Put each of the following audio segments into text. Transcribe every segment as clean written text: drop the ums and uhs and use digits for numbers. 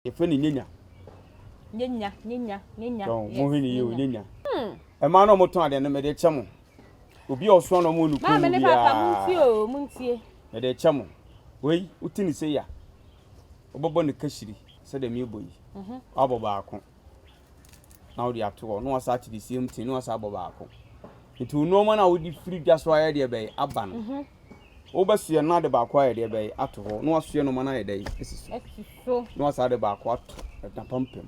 Yɛfrɛ no nyanya. Nyanya, nyanya, nyanya. Tɔn, yes, monhwɛ ne yie o, nyanya. Mmaa no a wɔtɔn adeɛ no, mede kyɛ mo. Obi a ɔsoa no ɔmo ne kɔn mu biara. Maame ne papa, montie o, montie. Mede kyɛ mo. Wei, wote ne sei a, wobɛbɔ no kahyiri sɛdeɛ merebɔ yi. Mhm. Woabɔ baako na wode ato hɔ na wasa ate the same thing na wasa abɔ baako. Nti wo nneɛma no a wode firi dwa so ayɛ deɛ bɛyɛ aba no. Mhm. Wobɛsoɛ no na ade baako ayɛ deɛ bɛyɛ ato hɔ na wasoɛ nneɛma no ayɛ dɛ asi so. Asi so. Na wasa de baako ato n'apampam.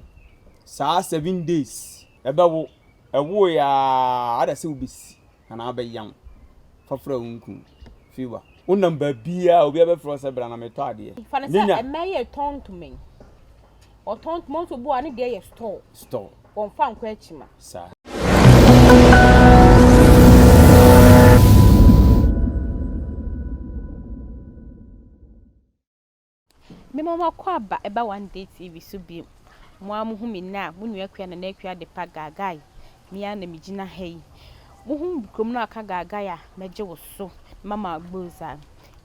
Saa 7 days ɛbɛwo ɛwoeɛ a ada sɛ wobɛsi anaa bɛyam fafra wo nku fever. Wonam baabiaa obiara bɛfrɛ wo sɛ bra na metɔ adeɛ. Fa no sɛ ɛmɛ yɛ tɔn ntoma yi. Ɔtɔn ntoma nso bu a ne deɛ yɛ store. Store. Wɔmfa nkɔ akyima. Saa. Mema mo akɔ aba ɛba One Day TV so bio. Mo ara mo hu me nnɛ a, mo nua Akua Nana Akua Adepa Gaagae. Me ara na megyina ha yi. Mohu me kurom na aka Gaagae a, mɛgye wo so na mama agbooza.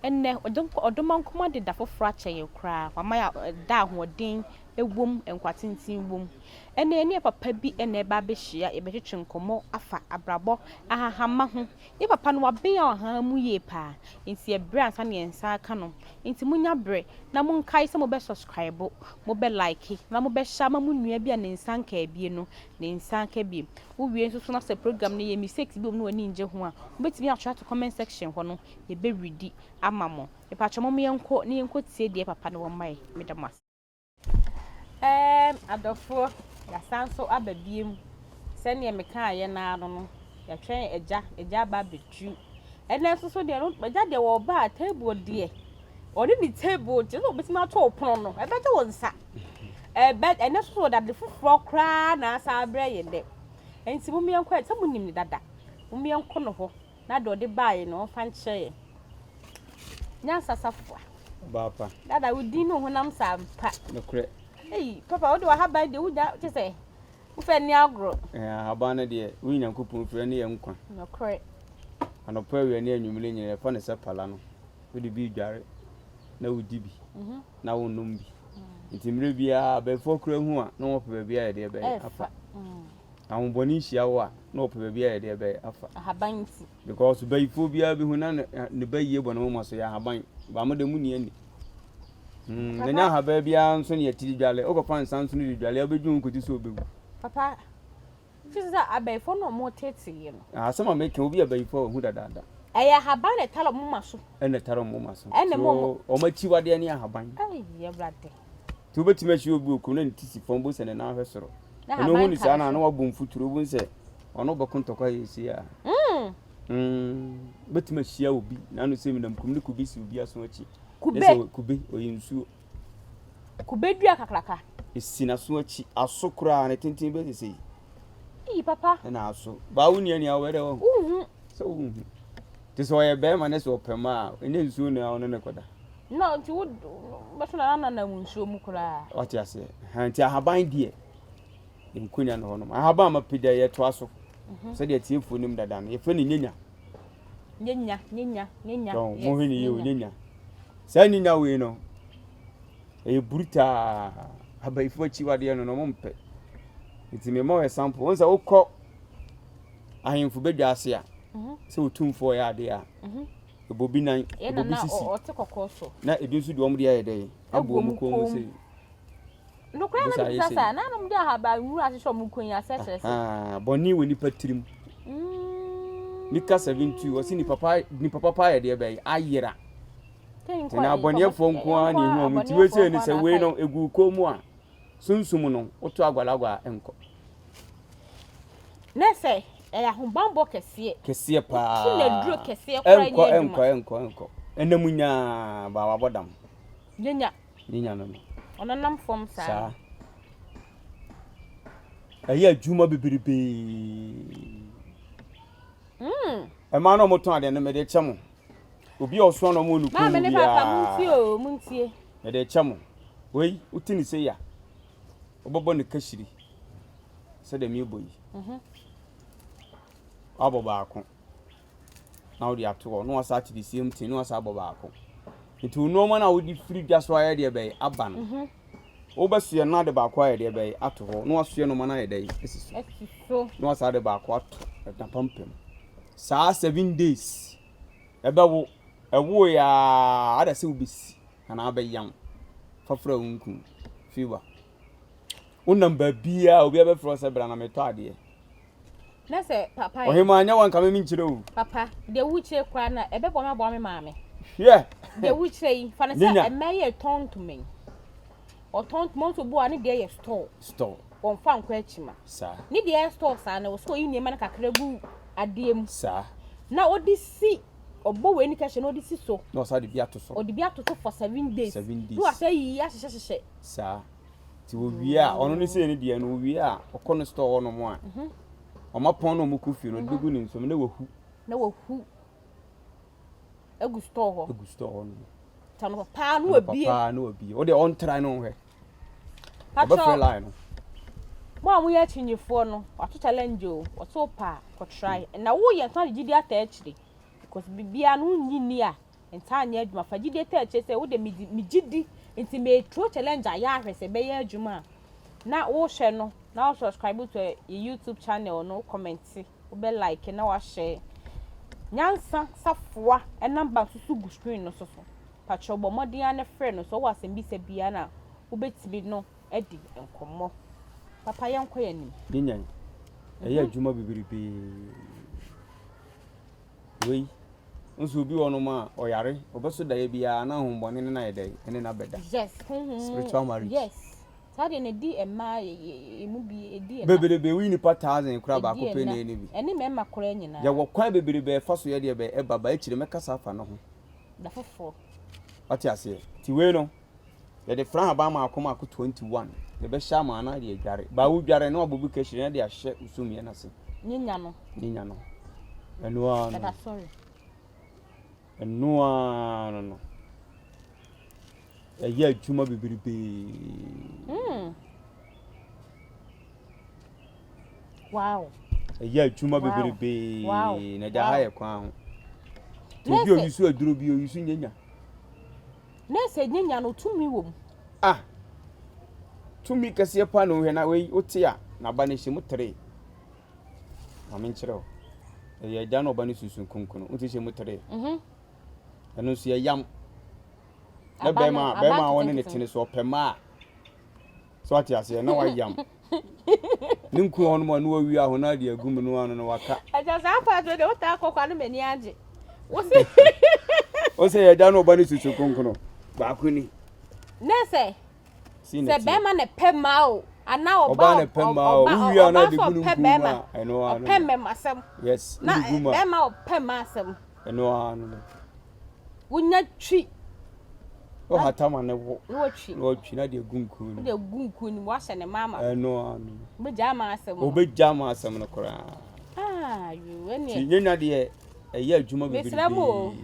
Ɛnnɛ, Ɔdomankoma de da foforɔ akyɛ yɛn koraa. Wama yɛ da ahoɔden wom, nkwa tenten wom. Ɛnnɛ yɛne yɛn papa bi na ɛreba abɛhyia, yɛbɛtwetwe nkɔmmɔ afa abrabɔ ahahamma ho. Yɛn papa no, waben ɔhahan mu yie paa. Nti yɛbrɛ ansa na yɛn nsa aka no. Nti monya berɛ na monkae sɛ mobɛ subscribe, mobɛ like na mobɛhyɛ ama mo nua bi a ne nsa nkaa bie no, ne nsa aka bie. Wowie nso so na sɛ program no yɛ mistakes bi wɔ mu na w'ani ngye ho a, wobɛtumi atwerɛ ato comment section hɔ no, yɛbɛredi ama mo. Mepakyɛ mom yɛnkɔ na yɛnkɔ tie deɛ papa no wɔ ma yɛ. Meda mo ase. Adɔfoɔ, yɛasan nso aba biom. Sɛdeɛ mekaeɛ no ara no, yɛatwɛn agya, agya aba abɛduru. Ɛnnɛ nso so deɛ no, agya deɛ ɔreba a, table deɛ, ɔne ne table kyerɛ sɛ ɔbɛtumi ato wo pono no, ɛbɛgye wo nsa. Ɛbɛ ɛnnɛ nso so ɔde ade foforɔ koraa na asan abrɛ yɛn dɛ. Nti mom yɛnkɔ ɛ, sɛ monim no dada. Mom yɛnkɔ no hɔ na deɛ ɔde baeɛ no ɔmfa nkyerɛ yɛn. Nyansa safoa. Ɔbaa Dada wo din ne wo honam sa mpa. Nokorɛ. Ei, papa wode w'ahaban deɛ wonya kyɛ sɛ wofɛ nni agorɔ. Ɛɛ ahaban no deɛ wo Nyankopɔn firi ɛne yɛ nkwa. Nokorɛ. Anɔpa awia ne anwummere nyinaa yɛfa no sɛ pala no. Wode bi dware na wodi bi na wonom bi. Nti mmerɛ biara abɛɛfoɔ kura hu a na wɔpɛ baabi a yɛde ɛbɛyɛ afa. Ahobɔne hyia wo a na wɔpɛ baabi a yɛde ɛbɛyɛ afa. Ahaban nti. Because bayifoɔ biara bi hu na ne ba yie bɔ ne moma so yɛ ahaban. Ba mo de mu ni ani. Na nya ahaban biara nso ne yɛte de dwale. Wokɔfa nsa nso no de dwale a wobɛdwi ho kɔti sɛ wobɛwu. Papa, fi sɛ abayifoɔ no ɔmo teteyɛ no. Asɛm a meka obi abayifoɔ a wahu dadaada. Ɛyɛ ahaban na ɛtare ɔmo ma so. Ɛna ɛtare ɔmo ma so. Ɛna ɛma ɔmo. So ɔmo akyiwadeɛ ne ahaban. Ɛyɛ Awurade. Nti wobɛtumi ahyia obi wɔ kurom na ne ti si fam bo sɛ ne nan hwɛ soro. Ɛna ohu ne saa na na wabɔ mfuturo obu sɛ ɔno bɛko ntɔkwa yɛ esi a. Wobɛtumi ahyia obi na ano sɛ menam kurom ne kube si obi aso akyi. Kube. Sɛ kube ɔyɛ nsuo. Kube dua kakraka. Esi n'aso akyi aso koraa ne tenten bɛ sese yi. Iyi papa. Ɛna aso. Baa wo nua nua wɔyɛ dɛ wɔn. Wohu. Sɛ wohu. Te sɛ ɔyɛ bɛrima ne sɛ ɔpɛ ma a ɛnyɛ nsuo na ɔne ne kɔda. Na nti wo bɛso na nanam nsuo mu koraa. Wate aseɛ. Nti ahaban deɛ nkonya no hɔnom. Ahaban ma pagya yɛtoa so. Sɛdeɛ tiefoɔ nim dada no yɛfrɛ no nyanya. Nyanya, nyanya, nyanya. Tɔn, monhwɛ ne yie o, nyanya. Saa nyanya wei no, ɛyɛ brutaa. Abayifoɔ akyiwadeɛ no na ɔmo mpɛ. Nti mema wo example. Wɔn sɛ wokɔ ahemfo badwa ase a, sɛ otumfoɔ yɛ adeɛ a, ɛbɔ bi nan, ɛbɔ bi sisi. Na ebi nso de wɔn de ayɛ dɛ, abɔ wɔn kɔn mu sei. Nokorɛ na mebisa saa, na nom de ahaban nwura ahyehyɛ wɔn kɔn yi asɛ kyerɛ sɛ. Bɔne wɔ nipa tirim. Mika 7:2 ɔsi nipa pa nipa papa ayɛ deɛ bɛyɛ ayera. Nti na abɔneɛfoɔ nko ara na ehu wɔn nti wei sɛ ne sɛ wei no egu kɔn mu a sunsum no woto agwalagwa a ɛnkɔ. Na sɛ ɛyɛ ahobanbɔ kɛseɛ. Kɛseɛ paa. Wotu na duro kɛseɛ koraa nyɛ adwuma. Ɛnkɔ ɛnkɔ ɛnkɔ. Ɛnam nyaa ba wabɔ dam. Nyanya. Nyanya no no. Ɔnenam fam saa. Saa. Ɛyɛ adwuma bebrebee. Mmaa no a wɔtɔn adeɛ no mede kyɛ mo. Obi a ɔsoa no ɔmo ne kɔn mu Maame ne papa muntie o muntie. Mede kyɛ mo. Wei wote ne sei a wobɛbɔ ne kahyiri sɛdeɛ merebɔ yi. Wabɔ baako na wode ato hɔ na wasa ate the same thing na wasa abɔ baako. Nti wo nneɛma no a wode firi dwa so ayɛ deɛ bɛyɛ aba no. Wobɛsoɛ no na ade baako ayɛ deɛ bɛyɛ ato hɔ na wasoɛ noma no ayɛ dɛ asi so. Asi so. Na wasan de baako ato n'apampam. Saa 7 days ɛbɛwo ɛwoeɛ aa ada sɛ wobɛsi anaa wobɛyam fafra wo nku fever. Wonam baabiaa obiara bɛfrɛ wo sɛ bra na metɔ adeɛ. Na sɛ papa yi. Ɔhema nyɛ wɔn kame menkyerɛ o. Papa, deɛ wokyerɛ koraa na ɛbɛboa me aboa me maame. Hwɛ. Deɛ wokyerɛ yi, fa no sɛ mmaa yi ɛtɔn ntoma yi. Ɔtɔn ntoma nso bu a ne deɛ yɛ store. Store. Wɔmfa nkɔ akyima. Saa. Ne deɛ yɛ store saa na wɔsɛ ɔyi nneɛma no kakra gu adeɛ mu. Saa. Na ɔde si ɔbɔ wei ne kɛhyɛ na ɔde si so. Na ɔsa de bi ato so. Ɔde bi ato so for 7 days. 7 days. Na wasa yiyi ahyehyɛ hyehyɛ. Saa. Nti wɔwie a ɔno ne sei ne deɛ no wɔwie a ɔkɔ no store hɔ nom a ɔma pɔn na ɔmo kɔ fie no ɔde bɛgu ne nsam na wahu. Na wahu egu store hɔ. Egu store hɔ nom. Tano paa na wabie. Paa na wabie. Ɔde ɔntra no hwɛ. Ɔbɛfrɛ line no. Mo a moyɛ akyinyifoɔ no, wato challenge o. Wɔto pa kɔ try. Na woyɛ nsa de gyidi ata akyire. Because biribiara no wonnyi nni a ntaa nyɛ adwuma. Fa gyidi ata akyire sɛ wode megye di nti meturo challenge ayɛ ahwɛ sɛ ɛbɛyɛ adwuma a. Na wohwɛ no na wo subscribe to yɛ YouTube channel no, comment, wobɛ like na wahyɛ. Nyansa Safoa number nso so gu screen no so so. Patrɔ bɔ mmɔden ara na frɛ no sɛ wowɔ asɛmbisa biara na wobɛtumi no adi nkɔmmɔ. Papa yɛnkɔ yɛn anim. Ne nyan ɛyɛ adwuma bebrebee. Wei nso obi wɔ nom a ɔyare ɔbɛso daeɛ biara na ahombɔne ne no ayɛ dɛn ɛne no abɛda. Yes, honhom Spiritual marriage. Yes. Saa deɛ na ɛdi mmaa emu bi ɛdi mmaa. Bebrebe woyi nipa thousand koraa baako pɛ na ɛne bi. Ɛne mmarima koraa nyinaa. Yɛwɔ kwan bebrebe ɛfa so yɛ deɛ bɛ ɛba ba akyire mɛkasa afa no ho. Da foforɔ. Wate aseɛ ti wei no yɛde fra ahaban maako maako 21 yɛbɛhyɛ ama ana de adware baa wodware na wabɔ bi kahyire na de ahyɛ sumiɛ no ase. Nyenya no. Nyenya no. Ɛno ara no. Ɛda sɔre. Ɛno ara no no. Ɛyɛ adwuma bebrebee. Wow. Ɛyɛ adwuma bebrebee. Wow. Na ɛda ha yɛ kwan ho. Nti obi a oyi so aduro bi oyi so nyenya. Na sɛ nyenya no tumi wɔ mu. Ah. Tumi kɛseɛ paa na wohwɛ na wei wote a n'aba no hyɛ mu tere. Maame nkyerɛ wo. Ɛyɛ agya na ɔba no susu nkonkono. Wote hyɛ mu tere. Mhm. Ɛno nso yɛ yam. Na bɛrima bɛrima a wɔne ne tene so ɔpɛ mmaa. So ate aseɛ na wayam. Ne nku hɔ nom a na wawie aho na ade agu mu no ano no waka. Agya saa part de wotaa kɔkɔ ano m'ani agye. Wo se. Wo sɛ yɛ agya na ɔba no susu nkonkono. Baako ni. Ne sɛ sɛ bɛrima na pɛ mmaa o anaa ɔbaa na pɛ mmaa o wowie a na de gu no nku mu a ɛno ano ɔpɛ mmarima asɛm. Yes, na wode gu mu a bɛrima ɔpɛ mmaa asɛm. Ɛno ano no. Wonya twi. Ɔhata ma ne wo. Na watwi. Na watwi na de agu nku no. De agu nku no mu wahyɛ ne mama. Ɛno ano. Obɛgya ama asɛm no. Obɛgya ama asɛm no koraa. Ah, you ɛne. Ti nyanya deɛ ɛyɛ adwuma bebree. Mesrɛ mo o.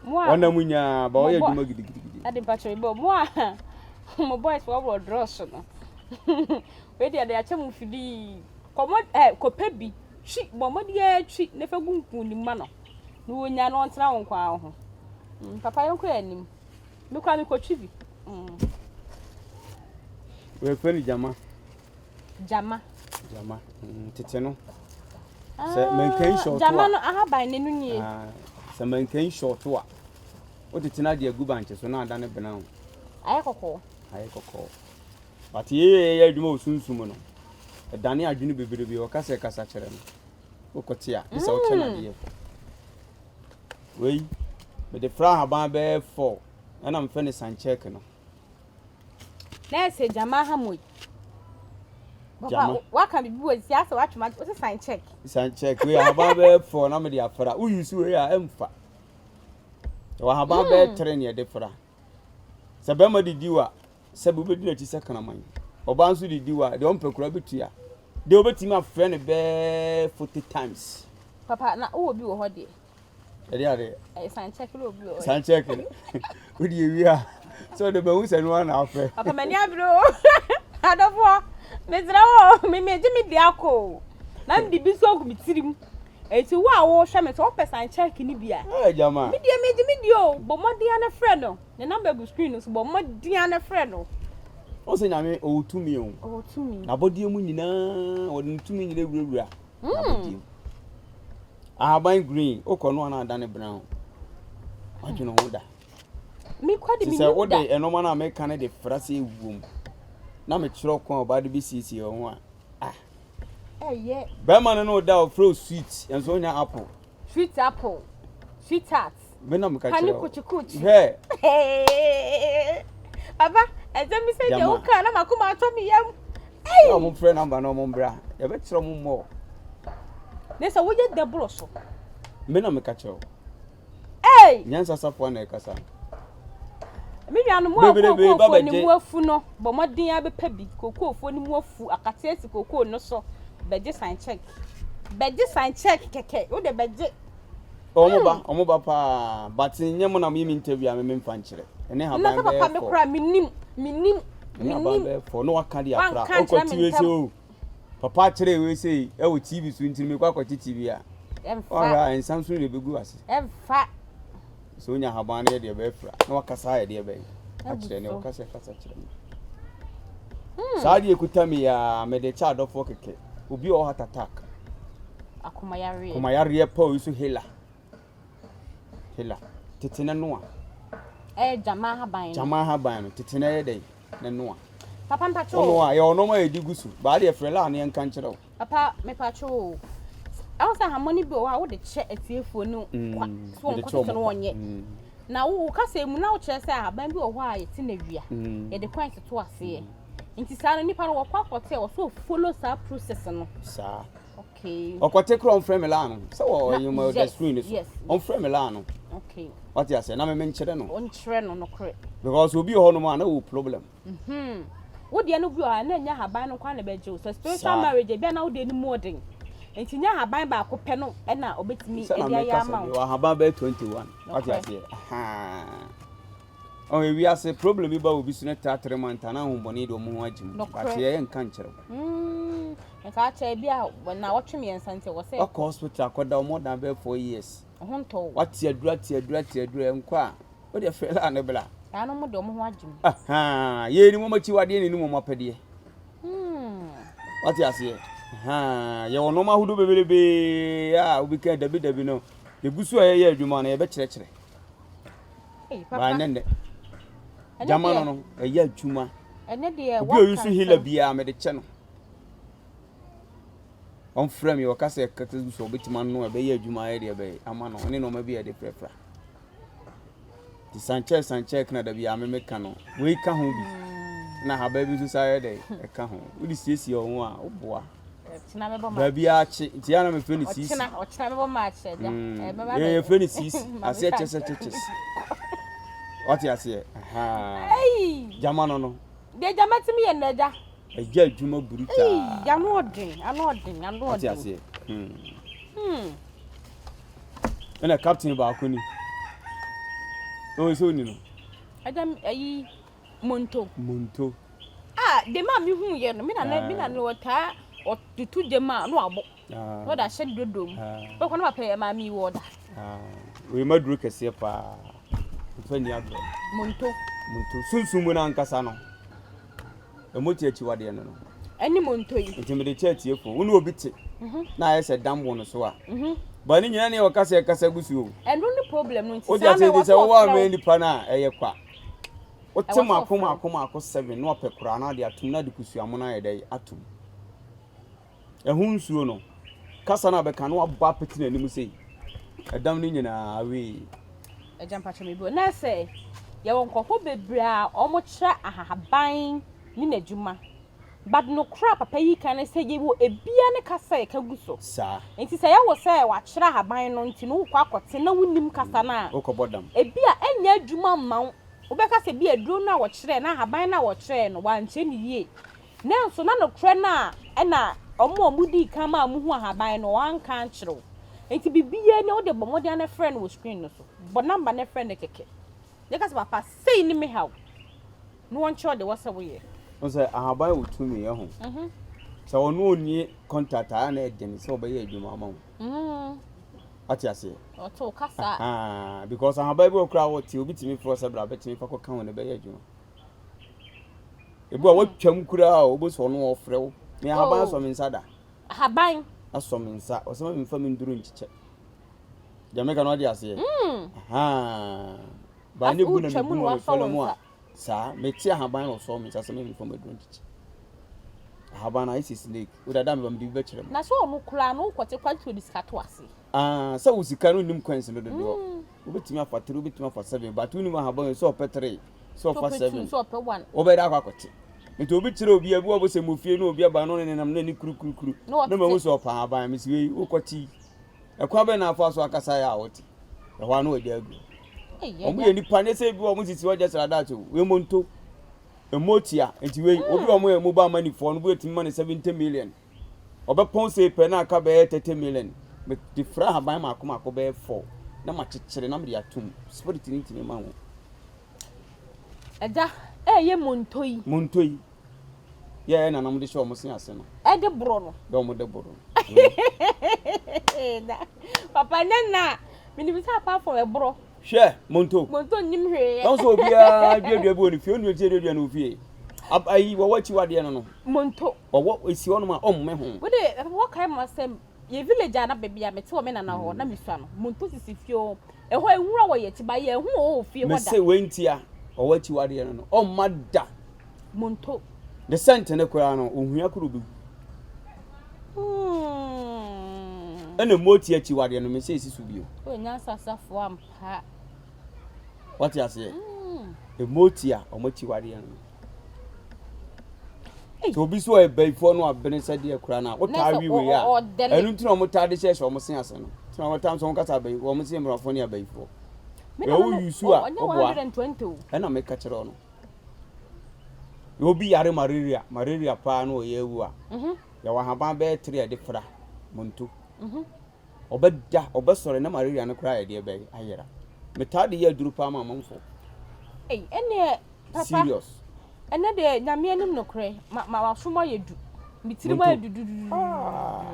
Mo a. Wɔnam nyaa ba ɔyɛ adwuma gidigidigidi. Ade mpakyɛ bɔ mo a mo boys wɔ wɔ drɔs no. Wei deɛ de akyɛ mo fidii. Kɔmɔ ɛ kɔpɛ bi twi bɔ mmɔden ara twi na fa gu nku ne mu ma no. Na wonya no ɔntena wo nko ho. Papa yɛnkɔ yɛn anim. Me koraa mekɔtwi bi. Wɔfrɛ no gyama. Gyama. Gyama. Tete no. Sɛ mankan short a. Gyama no ahaban ne no nie. Sɛ mankan short a. Wotete no ade agu bankye so na ada ne brown. Ayɛ kɔkɔɔ. Ayɛ kɔkɔɔ. But yɛyɛ yɛ adwuma wɔ sunsum no. Ɛdane adwene bebrebe ɔka sɛ kasa kyerɛ no. Wokɔte a, ne sɛ wokyɛ no adeɛ. Wei, mede fra ahaban bɛyɛ four ɛna mfɛ ne sankyɛk no. Na ɛsɛ gyama ha mo yi. Gyama. Waka biribi wɔ si asɛ watwe ma wosɛ sign check. Sign check wei ahaban bɛyɛ four na mede afra. Woyi so wei a ɛmfa. Ɛwɔ ahaban bɛyɛ three ne yɛde fra. Sɛ bɛrima didi wa sɛbi wobɛdi n'akyi sɛ kraman. Ɔbaa nso didi wa deɛ ɔmpɛ koraa bɛtua. Deɛ wobɛtumi afrɛ no bɛyɛ 40 times. Papa na wowɔ bi wɔ hɔ deɛ. Ɛde adeɛ. Ɛyɛ sign check na obi wɔ hɔ. Sign check no. Wode ewie a sɛ ɔde bɛhu sɛ no ara na afrɛ. Papa m'ani abere o. Adɔfoɔ mesrɛ wo me megye me deɛ akɔ o. Na mede bi nso agu me tirim. Eti wo a wohwɛ me sɛ wopɛ sign check no bi a. Ɛɛ gyama. Me deɛ megye me deɛ o. Bɔ mmɔden ara na frɛ no. Ne number gu screen no so bɔ mmɔden ara na frɛ no. Wɔn sɛ Nyame ɔwɔ tumi o. Ɔwɔ tumi. N'abɔdeɛ mu nyinaa ɔde ne tumi nyinaa wurawura n'abɔdeɛ mu. Ahaban green wokɔ no a na adane brown. Wadwene ho da. Mekɔ de Te menim sɛ da. wode ɛnɔma no a meka no de fra sɛ ewuom na mekyerɛ ɔkwan a ɔbaa de bɛsiesie ho a ah. Ɛyɛ. Bɛrima no ne wo da a ɔfrɛ wo sweet nso wonya apple. Sweet apple, sweetheart. Me na meka Honey kyerɛ wo. kuchi kuchi. Hwɛ. Papa, ɛsɛm bi sɛ deɛ Gyama. woka na makoma atɔ me yam. Sɛ ɔmo frɛ number na ɔmo mbra, yɛbɛkyerɛ ɔmo more. Ne sɛ woyɛ dɛ boro so. Me na meka kyerɛ wo. Hey! Nyansa safoa na ɛkasa. Me nuanom a Bebrebe ba kookoofoɔ no bɛgye. mu afu no, bɔ mmɔden ara bɛpɛ bi. Kookoofoɔ no mu afu, akate asi kookoo no so. Bɛgye sign check. Bɛgye sign check kɛkɛ. Wo de bɛgye. Ɔmo ba, ɔmo ba paa. But nyɛ mo na mo yɛ me interview a me memfa nkyerɛ. Ɛne Na haban sɛ papa bɛyɛ me fɔ. koraa menim, menim, Ɛne haban menim. bɛyɛ fɔ. Na waka de afra. Wanka ankyerɛ Ɔkɔ me ti wei sɛ ntɛm. o. Papa akyerɛ wei sei ɛwɔ TV so nti mekɔ akɔte TV a. Ɛmfa. Ɔhwɛ a nsa nso na ɛbɛgu ase. Ɛmfa. Sɛ onya ahaban no yɛ deɛ bɛfra na wakasa ayɛ deɛ bɛn akyerɛ ne ɔkasa kasa kyerɛ me. Hmm. Saa deɛ ekuta mi ya mede kyɛ adɔfoɔ kɛkɛ. Obi ɔwɔ heart attack. Akomayareɛ. Akomayareɛ pa oyi so hela. Hela. Tete ne noa. Ɛyɛ gyama ahaban no. Gyama ahaban no tete ne yɛ dɛn ne noa. Papa mpakyɛ o. Ɔno a yɛ ɔnɔma a yɛdi gu so. Baa deɛ frɛ laa ne yɛnka nkyerɛ wo. Papa mepakyɛ o. Ɛho sɛ ahammɔ no bi wɔ hɔ a wode kyɛ atiefoɔ no kwa Mm, so wɔn mede kɔ kyɛ tete wɔn no kwa. wɔnyɛ. Mm. Na wo wo kasa mu na wokyerɛ sɛ ahaban bi wɔ hɔ a yɛte no awia. Mm. Yɛde coins to aseɛ. Nti saa no nipa no wɔkɔ akɔte a wɔsɛ follow saa process no. Saa. Okay. Ɔkɔte korɔ ɔmfrɛ me laa no. Sɛ wɔ Na ɔyɛ ma the yes, screen no so. yes. Ɔmfrɛ me laa no. Okay. Wate aseɛ na me menkyerɛ no. Ɔnkyerɛ no nokorɛ. Because obi wɔ hɔnom a na wɔ problem. Mhm. Wo deɛ no bi wɔ hɔ a na ɛnyɛ ahaban no nko na ɛbɛgye wo. Sɛ spiritual Saa. marriage ebi a na wo deɛ no mu ɔden. Nti nyɛ ahaban baako pɛ no ɛna ɔbɛtumi Sɛ na ɛde ayɛ meka ama sɛ wo. mewɔ ahaban bɛyɛ 21. Wate Nokorɛ. aseɛ. Ahaa. Ɔn ewiase problem bi ba obi so ne tra tere manta na ahombɔne de ɔmo ho agye mu. Nokorɛ. But yɛyɛ nka nkyerɛ wo. Nka akyɛ ebi a na wɔtwe mmiɛnsa nti ɛwɔ sɛ. Wakɔ hospital akɔda wo more than bɛyɛ 4 years. Ho ntɔ wo. Wate aduru ate aduru ate aduru ɛnkɔ a wode frɛ laa ne bla. Saa no mo de ɔmo ho agye mu. Ahaa. Yɛn ni wɔn akyiwadeɛ ne ni wɔn apɛdeɛ. Wate aseɛ. Ahaa. Yɛwɔ nneɛma ahodoɔ bebrebe a obi ka dabi dabi no. Yɛgu so a yɛyɛ adwuma no yɛbɛkyerɛkyerɛ. Hey, Baa papa. nnɛ nnɛ. Ɛnɛ Gyama deɛ no no ɛyɛ adwuma. ɛnɛ deɛ Obi a oyi so waka hela nsɛm. biara mede kyɛ no. Ɔmfrɛ me ɔka sɛ kata gu so ɔbɛtumi ano ɛbɛyɛ adwuma ayɛ deɛ ɛbɛyɛ ama no ɔne nneɛma bi a yɛde frɛfra. Nti sankyɛ sankyɛ kana da biara me meka no wei ka ho bi na haba bi nso sa yɛ dɛ ɛka ho. Wode siesie wo ho a woboa. Ɔkyena mɛbɔ match. Baabi akye nti yɛ na mefrɛ no siisi. Ɔkyena ɔkyena mɛbɔ match ɛgya. Ɛbɛba Yɛ yɛfrɛ no siisi. Aseɛ kyɛ sɛ kyekyes. Wate aseɛ. Ahaa. Ei! Gyama no no. Deɛ gyama tumi yɛ no agya. Ɛgya adwuma buru taa. Ei, ano ɔden, ano ɔden, ano ɔden. Wate aseɛ. Hmm. Ɛna captain baako ni. Ɔwɔ sɛ ɔni no. Agya ayi Monto. Monto. Ah, dem a mehu yɛ no, me na me na no ɔtaa ɔtutu gyam a na wabɔ. Ah. Na ɔde ahyɛ ne dodo mu. Ah. Bɛkɔ na papa yɛ maame yi wɔ ɔda. Ah. Wei ma duro kɛseɛ paa. Nfa ni agorɔ. Monto. Monto. Sunsum mu no ankasa no. Ɛmo te akyiwadeɛ no no. Ɛne monto yi. Nti mede kyɛ atiefo. Wo ne obi te. Na ayɛ sɛ dam wɔ no so a. Ba ne nyinaa ne ɔkasa ɛkasa gu so o. Ɛno ne problem no nti Wode saa ase na nti ɛwɔ sɛ sɛ wowɔ ɔfrɛ amɛ wo. nipa no a ɛyɛ kwa. Wote Ɛwɔ sɛ mako ɔfrɛ wo. mako mako seven na wapɛ koraa na ade atom na ade kusuamono ayɛ dɛ atom. Ɛho nsuo no, kasa no a bɛka na wabɔ apete n'anim sei. Ɛdam no nyinaa awee. Agya mpakyɛ me bi na sɛ yɛwɔ nkurɔfoɔ bebree a wɔkyerɛ ahaban ne n'adwuma but nokorɛ a papa yi ka ne sɛ yɛwɔ ebia ne kasa a yɛka gu so. Saa. Nti sɛ yɛwɔ sɛ wakyerɛ ahaban no nti no wokɔ akɔte na wonim kasa no a Wokɔbɔ dam. ebi a ɛnyɛ adwuma mma wo. Wobɛka sɛ bi aduro no a wɔkyerɛɛ na ahaban no a wɔkyerɛɛ no wankyerɛ ne yie. Nanso na nokorɛ no a ɛna ɔmo a ɔmo dii kan maa muhu ahaban no wɔanka ankyerɛ wo. Nti biribiara ni a wode bɔ mmɔden na frɛ no wɔ screen no so. Bɔ number no frɛ no kɛkɛ. Na ka sɛ papa sei ne me haw. Na wɔnkyerɛ wo deɛ ɛwɔ sɛ woyɛ. Wo sɛ ahaban wɔ tumi yɛ ho. Sɛ ɔno ɔnni contact a na ɛden sɛ ɔbɛyɛ adwuma ama wo. Wate aseɛ? Ɔte wo kasa. Ahaa, because ahaban bi wɔ koraa a wɔte obi tumi frɛ wo sɛ bra bɛtumi fa kɔka ho na ɛbɛyɛ adwuma. Ebi a watwam koraa a wobɛsɛ ɔno ɔfrɛ wo. Me ahaban Oh. asɔ me nsa da. Ahaban. Asɔ me nsa. Ɔsɛ ma memfa me nduro nkyekyɛ. Deɛ meka no ɔde aseɛ. Ahaa. Baa ne bu na mebu no wɔ me fɔlɔ mu a. Saa, mete ahaban na ɔsɔ me nsa sɛ ma memfa m'aduro nkyekyɛ. Ahaban no ayɛ sɛ snake. Wo dada meba mede bi bɛkyerɛ mo. Na sɛ ɔno koraa no wokɔte koraa nti ɔde sika to ase. Ah, sɛ wo sika no nnim coins no dodoɔ. Wobɛtumi afa three, wobɛtumi afa seven, but wonim ahaban yi sɛ ɔpɛ three, sɛ ɔfa seven. Sɛ ɔpɛ one. Wobɛda akɔ akɔte. Nti obi kyerɛ obi a, ebi wɔ hɔ sɛ mo fie na obi aba na ɔne nenam na ne kurukurukuru. Na mahu sɛ ɔpɛ ahaban, mesi wei wokɔte yi. Ɛkwan bɛn na afa so akasa yɛ a wote? Ɛhɔ a na wɔagya agu. Wɔn yɛ nipa ne sɛ ebi wɔ wɔn sisi hɔ just like that o. Wei mo nto. Emo tia. Nti wei obi wɔn yɛ mobile money foɔ no bi etumi ma ne 70 million. Ɔbɛpɔn sei pɛ na aka bɛyɛ 30 million. Mede fra ahaban mako mako bɛyɛ four na makyekyere na mede atom. Spirit no ntumi ma ho. Agya, ɛyɛ monto yi. Monto yi. Yɛ yɛ nananom de hyɛ wɔn se ase no. Ɛde borɔ no. Yɛ wɔn de borɔ no. Papa nyɛ na menim sɛ apart from ɛborɔ. Hwɛ monto. Monto nnim hwee yɛ. Wɔn sɛ obiara duadua bi wɔ ne fie onua tie duadua no fie. Ayi wɔwɔ akyiwadeɛ no no. Monto. Wɔwɔ esi hɔnom a ɔmmɛ ho. Wode wɔkae ma sɛ yɛ village a na baabi a mete wɔ me nana hɔ na mesua no monto sisi fie hɔ. Ɛhɔ nwura wɔ yɛn akyi ba yɛn ho wɔ fie hɔ da. Mese wei ntia ɔwɔ akyiwadeɛ no no ɔmma da. Monto. Ne sɛnte no koraa no ohua koro bɛwu. Ɛna moti akyiwadeɛ no mese esi so bio. O nyansa safoa ampa. Wate aseɛ? Moti a wɔn akyiwadeɛ no. Sɛ obi so ɔyɛ bayifoɔ no abene sɛ deɛ koraa no a wotaa wi wei a ɛno nti na wɔn taa de hyɛhyɛ wɔn se ase no. Nti na wɔn taa nso wɔn kasa abayi wɔn se mmorɔfo ne abayifoɔ. Yɛ wo yusu a ɔboa ɛna meka kyerɛ no. Yɛ obi yare malaria malaria paa na ɔyɛ awu a yɛwɔ ahaban bɛyɛ tere a yɛde fra monto. Ɔbɛda, ɔbɛsɔre na malaria no koraa yɛ deɛ bɛn ayera. Metaa de yɛ aduro paa ma amanfoɔ. Ei, ɛneɛ papa. Serious. Ɛnɛ deɛ nyame anim nokorɛ, ma ma w'asom ayɛ du. Me tirim ayɛ dudududu. Ah.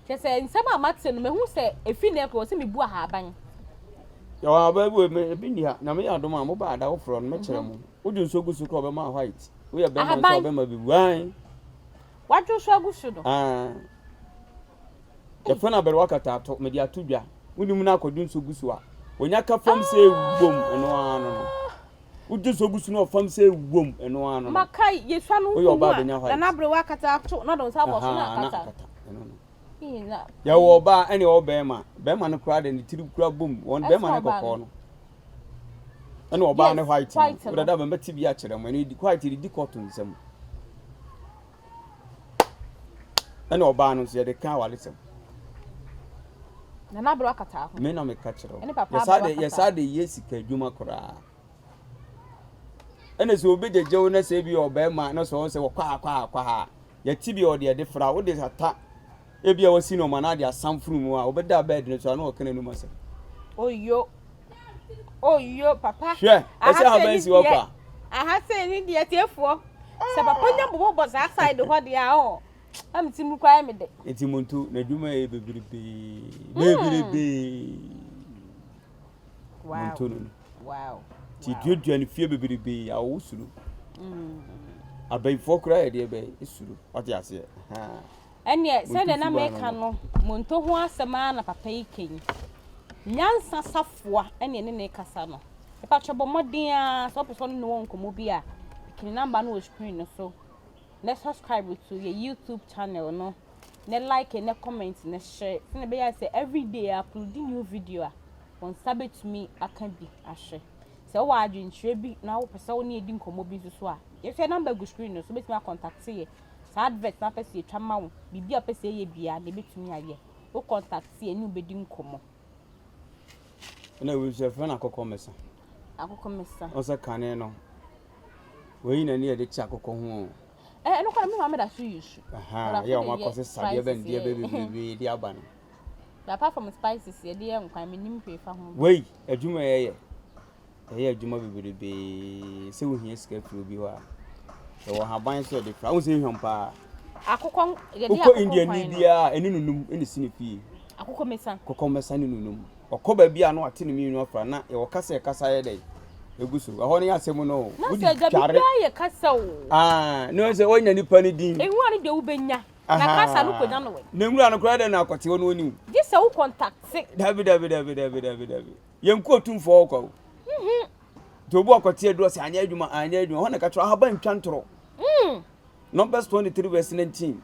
Kyɛ sɛ nsɛm a mate no, mahu sɛ efi nnɛ korɔ sɛ mebu ahaban. Yɛwɔ ahaban bi wɔ ebi nni ha. Nyame yɛ adom a moba ada woforɔ no mɛkyerɛ mo. Wode nsuo gu so koraa ɔbɛma white. Woyɛ bɛrima nso ɔbɛma bi wan. Wadwo nso agu so no. Ah. Yɛfrɛ no aberewa kataato, mede ato dwa. Wonim no akɔdwo nso gu so a, wɔnya ka fam sɛ wom, ɛno ara no no. Wodwo nso gu so no ɔfam sɛ wom, ɛno ara no no. Maka yɛsua no Woyɛ ɔbaa bɛnya white. Nana aberewa kataato na ɔde nsa abɔ so na akata. akata. Ɛno no. Yɛwɔ ɔbaa ɛne ɔwɔ bɛrima. Bɛrima no koraa de ne tiri kura bom. Wɔn bɛrima no kɔkɔɔ no. Ɛna ɔbaa no white no. Wodada bɛmɛte bi akyerɛ mo. Ɛno white de di kɔɔto nsam. Ɛna ɔbaa no nso yɛde ka awaresɛm. Nana abere akata ho. Me na meka kyerɛ wo. Yɛsa de yɛsa de yɛ sika adwuma koraa. Ɛna sɛ obi gyegye wo na sɛ ebi ɔbɛrima na sɛ ɔn sɛ wɔkɔ ha kɔ ha kɔ ha yɛte bi ɔde ɛde fra wode ata ebi a wasi nneɛma na ade asan funu mu a wobɛda bɛɛd no so a na ɔka n'anum asɛm. Oyo. Oyo papa. Hwɛ, ɛsɛ ahaban si hɔ kwa. Aha sɛ ne deɛ tiefoɔ. Sɛ papa nya bobɔbɔ saa side hɔ deɛ a ɔ. Na me ti mu koraa yɛ me dɛ. Nti muntu n'adwuma yɛ bebrebe. Bebrebe. Wow. Muntu no. Wow. Ti duadua ne fie bebrebe a ɔwɔ suro. Mm. Abayifoɔ koraa yɛ deɛ bɛyɛ suro. Wate aseɛ. Ɛnneɛ, sɛdeɛ na mereka no, monto ho asɛm ara na papa yi ka yi. Nyansa safoa ɛne ɛne ne kasa no. Mepakyɛ bɔ mmɔden ara sɛ wopɛ sɛ ɔne ne wɔ nkɔmmɔ bi a, piki ne namba no wɔ screen no so na subscribe to yɛ YouTube channel no na like na comment na share sɛdeɛ ɛbɛyɛ a sɛ everyday yɛ upload new video a, wo nsa bɛtumi aka bi ahwɛ. Sɛ wowɔ adwenkyerɛ bi na wopɛ sɛ wo ne yɛdi nkɔmmɔ bi nso so a, yɛhwɛ namba gu screen no so wobɛtumi akɔntakte yɛ. Saa advert no apɛ sɛ yɛtwa ma wo, biribi a wopɛ sɛ yɛyɛ biara no yɛbɛtumi ayɛ. Wo contact yɛn ne wo bɛdi nkɔmmɔ. Ɛna wei nso yɛfrɛ no akokɔmesa. Akokɔmesa. Wɔn sɛ kane no, wei na ne yɛde kye akokɔ ho o. Ɛ ɛno koraa me maame da so use. Aha, yɛ wɔn akɔ sesa deɛ bɛn deɛ bɛ bebrebe de aba no. But apart from spices yɛde yɛ nkwan, menim hwee fa ho. Wei adwuma yɛyɛ. Yɛyɛ adwuma bebrebe sɛ wohia sika firi obi hɔ a, yɛwɔ haban so yɛde fra. Wohu sɛ ehwam paa. Akokɔ yɛde Wokɔ akokɔ Indiani kwan no. biara a ɛne nunum na esi ne fie. Akokɔ mesa. Akokɔ mesa ne nunum. Ɔkɔ baabi a na wate ne mmienu afra na yɛwɔ kasa a ɛkasa yɛ dɛn? Egu so. Ɛhɔ no yɛ asɛm no o. Na Wode sɛ agya dware. biribiara yɛ kasa o. Ah, ne sɛ woanya nipa no din. Nwura no deɛ wobɛnya. Na kasa no kɔnya no wɛ. Na nwura no koraa dɛn na akɔte hɔ no ɔni wo. Gye sɛ wo kɔntakte. Dabi dabi dabi dabi dabi dabi. Yɛn kɔ otumfoɔ hɔ kwa o. Nti obi ɔkɔte aduro sɛ anyɛ adwuma anyɛ adwuma hɔ na ɛka kyerɛ ahaban ntwa ntorɔ. Numbers 23 verse 19.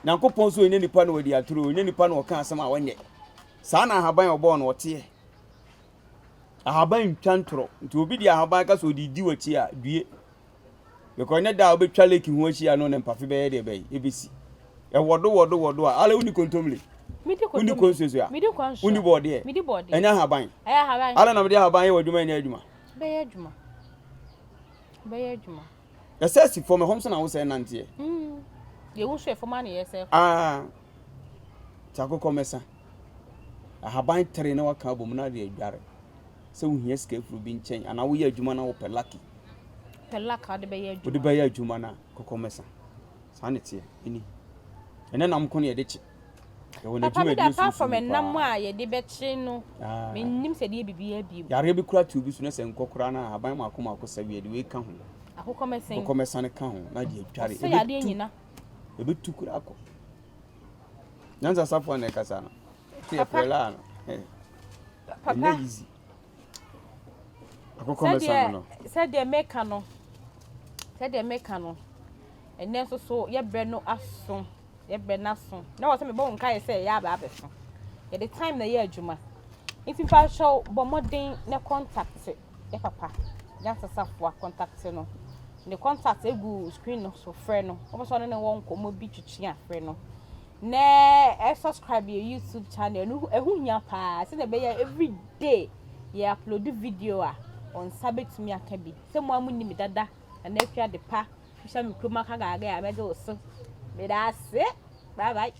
Nyankopɔn nso ɔnyɛ nipa na wadi atoro, ɔnyɛ nipa na ɔka asɛm a ɔnyɛ. Saa na ahaban a ɔbɔɔ no ɔteɛ. Ahaban ntwa ntorɔ. Nti obi de ahaban ka sɛ ɔde di w'akyi a, due. Because ɛnyɛ da a wobɛtwa lake ho ahyia no ne mpafe bɛyɛ deɛ bɛyɛ, ɛbɛsi. Ɛwɔdo wɔdo wɔdo a, ala wonni kontomire? Wonni konsoso a? Wonni bɔɔdeɛ? Ɛnyɛ ahaban? Ala na mede ahaban yɛ w'adwuma ɛnyɛ adwuma? Bɛyɛ adwuma. Bɛyɛ adwuma. Ɛsɛ si fam, ɛhɔ nso na wosɛ nanteɛ. Deɛ wo nso ɛfam a na yɛsɛ. Ah, ti akokɔ mɛsa. Ahaban tere na waka abom na de adware. Sɛ wohia sika afiri obi nkyɛn anaa woyɛ adwuma na wopɛ lucky. Pɛ luck a wode bɛyɛ adwuma. Wode bɛyɛ adwuma na kɔkɔ mɛsa. Saa na ɛteɛ. Ɛni. Ɛnɛ nam ko na yɛde kye. Yɛwɔ Papa me n'adwumadie de apart from sunsum ɛnam paa. a yɛde bɛkye no, Ah. mennim sɛ yɛde yɛ biribiara bio. Yareɛ bi koraa te obi so na sɛ nkɔ koraa no a ahaban mmaako mmaako sɛ wie de wei ka ho. Akokɔ mɛsɛn. Akokɔ mɛsa no ka ho na de adware. Ɔsɛ yadeɛ nyina. Ɛbɛtu koraa kɔ. Nyansa safoa na ɛkasa no. Te Papa. yɛfrɛ laa no. Papa. Ɛnyɛ easy. Akokɔ mɛsa no no. Sɛdeɛ meka no, sɛdeɛ meka no, ɛnɛ nso so yɛbrɛ no aso, yɛbrɛ no aso. Na wɔ sɛ mebɔ wo nkaeɛ sɛ ɛyɛ aba abɛso. Yɛde time na ɛyɛ adwuma. Nti mpakyɛw bɔ mmɔden na contact yɛ papa. Nyansa Safoa contact no. Ne contact egu screen no so frɛ no. Wopɛ sɛ ɔne ne wɔ nkɔmmɔ bi twetwe a frɛ no. Na ɛ subscribe yɛ YouTube channel no ɛho hia paa sɛdeɛ ɛbɛyɛ every day yɛ upload video a wɔn nsa bɛtumi aka bi. Sɛ mo a mo nim dada na na afia de pa bisa me kurom aka gaaga a mɛgye wo so. Meda ase. Bye bye.